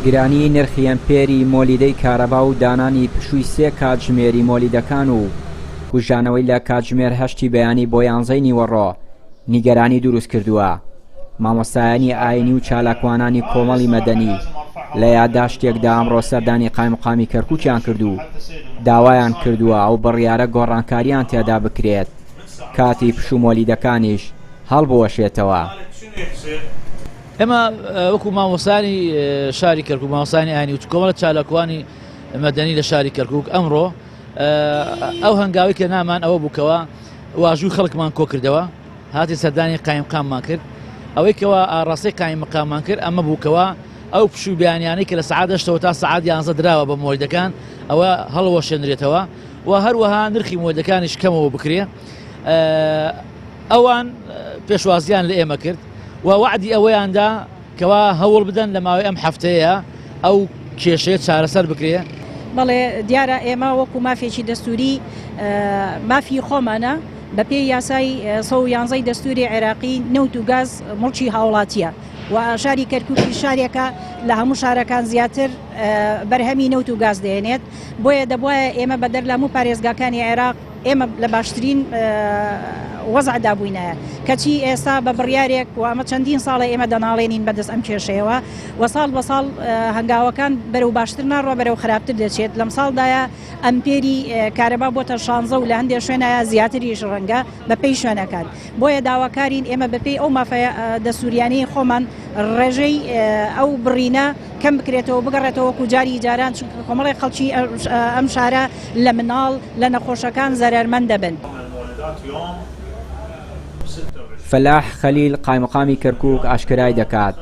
گرانیی نرخی ئەمپێری مۆلیدەی کارەبا و دانانی پشووی سێ کاتژمێری مۆلیدەکان و کوژانەوەی لە کاتژمێر هەشتی بەیانی بۆ یانزەی نیوەڕۆ نیگەرانی دروست کردووە. مامۆستایانی ئاینی و چالاکوانانی کۆمەڵی مەدەنی لە یاداشتێکدا ئەمڕۆ سەردانی قایمقامی کەرکوکیان کرد و داوایان کردووە ئەو بڕیارە گۆڕانکاریان تێدا بکرێت کاتی پشوو مۆلیدەکانیش هەڵبوەشێتەوە. ئێمە وەکو مامۆستایانی شاری کەرکوک، مامۆستایانی ئاینی و کۆمەڵە چالاکوانی مەدەنی لە شاری کەرکوک ئەمڕۆ ئەو هەنگاوی کە نامان ئەوە بووکەوە واژووی خەڵکمان کۆکردەوە هاتی سەردانی قایمقاممان کرد ئەوەی کەوا ئاڕاستەی قایمقاممان کرد ئەمە بووکەوە ئەو پشوو بیانیانەی کە لە سەعات هەشتەوە تا سەعات یانزە دراوە بە مۆلیدەکان ئەوە هەڵوەشێنرێتەوە و هەروەها نرخی مۆلیدەکانیش کەمەوە بکرێ ئەوان پێشوازیان لە ئێمە کرد و وەعدی ئەوەیان دا کەوا هەوڵ بدەن لە ماوەی ئەم هەفتەیە ئەو کێشەیە چارەسەر بکرێ. بەڵێ دیارە ئێمە وەکو مافێکی دەستوری مافی خۆمانە بەپێی یاسای 111 ی دەستوری عێراقی نەوت و گاز موڵکی هاوڵاتیە و شاری کەرکوکی شارێکە لە هەموو شارەکان زیاتر بەرهەمی نەوت و گاز دێنێت بۆیە دەبواە ئێمە بەدەر لە هەموو پارێزگاکانی عێراق ئێمە لە باشترین وەزعدا بووینایە کەچی ئێستا بە بڕیارێک و ئەمە چەندین ساڵە ئێمە دەناڵێنین بەدەست ئەم کێشەیەوە و ساڵ بە ساڵ هەنگاوەکان بەرەو باشتر ناڕوە بەرەو خراپتر دەچێت لەم ساڵدایە ئەمپێری کارەبا بۆتە شانزە و لە هەندێک شوێنایە زیاتریش ڕەنگە بە پێی شوێنەکان بۆیە داواکارین ئێمە بەپێی ئەو مافە دەستوریانەی خۆمان ڕێژەی ئەو بڕینە کەم بکرێتەوە بگەڕێتەوە وەکو جاری جاران چونکە کۆمەڵێک خەڵکی ئەم شارە لە مناڵ لە نەخۆشەکان زەرەرمەند دەبن. فەلاح خەلیل قایمقامی کەرکوک ئاشکرای دەکات،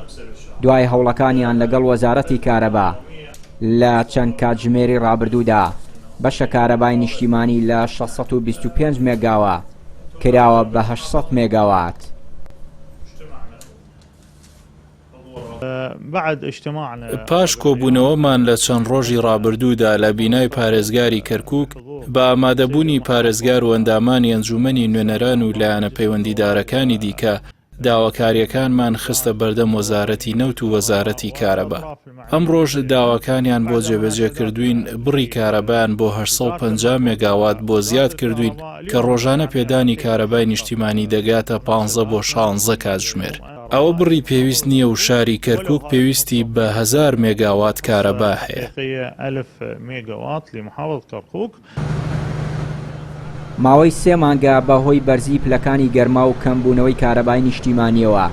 دوای هەوڵەکانیان لەگەڵ وەزارەتی کارەبا لە چەند کاتژمێری ڕابردوودا بەشە کارەبای نیشتیمانی لە 625 مێگاوە کراوە بە 800 مێگاوات. پاش کۆبوونەوەمان لە چەند ڕۆژی ڕابردوودا لە بینای پارێزگاری کەرکووک بە ئامادەبوونی پارێزگار و ئەندامانی ئەنجوومەنی نوێنەران و لایەنە پەیوەندیدارەکانی دیکە داواکارییەکانمان خستە بەردەم وەزارەتی نەوت و وەزارەتی کارەبا. ئەمڕۆش داواکانیان بۆ جێبەجێ کردووین، بڕی کارەبایان بۆ 850 مێگاوات بۆ زیاد کردووین کە ڕۆژانە پێدانی کارەبای نیشتیمانی دەگاتە پانزە بۆ شانزە کاتژمێر. ئەوە بڕی پێویست نییە و شاری کەرکووک پێویستی بە هەزار مێگاوات کارەبا هەیە. ماوەی سێ مانگە بە هۆی بەرزی پلەکانی گەرما و کەمبوونەوەی کارەبای نیشتیمانییەوە،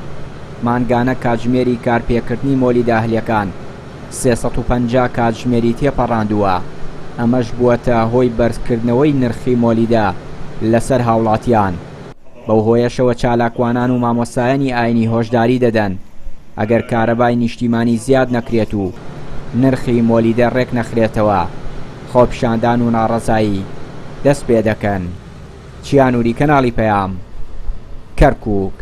مانگانە کاتژمێری کارپێکردنی مۆلیدە ئەهلییەکان 350 کاتژمێری تێپەڕاندووە، ئەمەش بووەتە هۆی بەرزکردنەوەی نرخی مۆلیدە لەسەر هاوڵاتیان. بەو هۆیەشەوە چالاکوانان و مامۆستایانی ئاینی هۆشداری دەدەن، ئەگەر کارەبای نیشتیمانی زیاد نەکرێت و نرخی مۆلیدە رێکنەخرێتەوە، خۆپیشاندان و ناڕەزایی دەستپێدەکەن. چیا نوری کەناڵی پەیام، کەرکوک.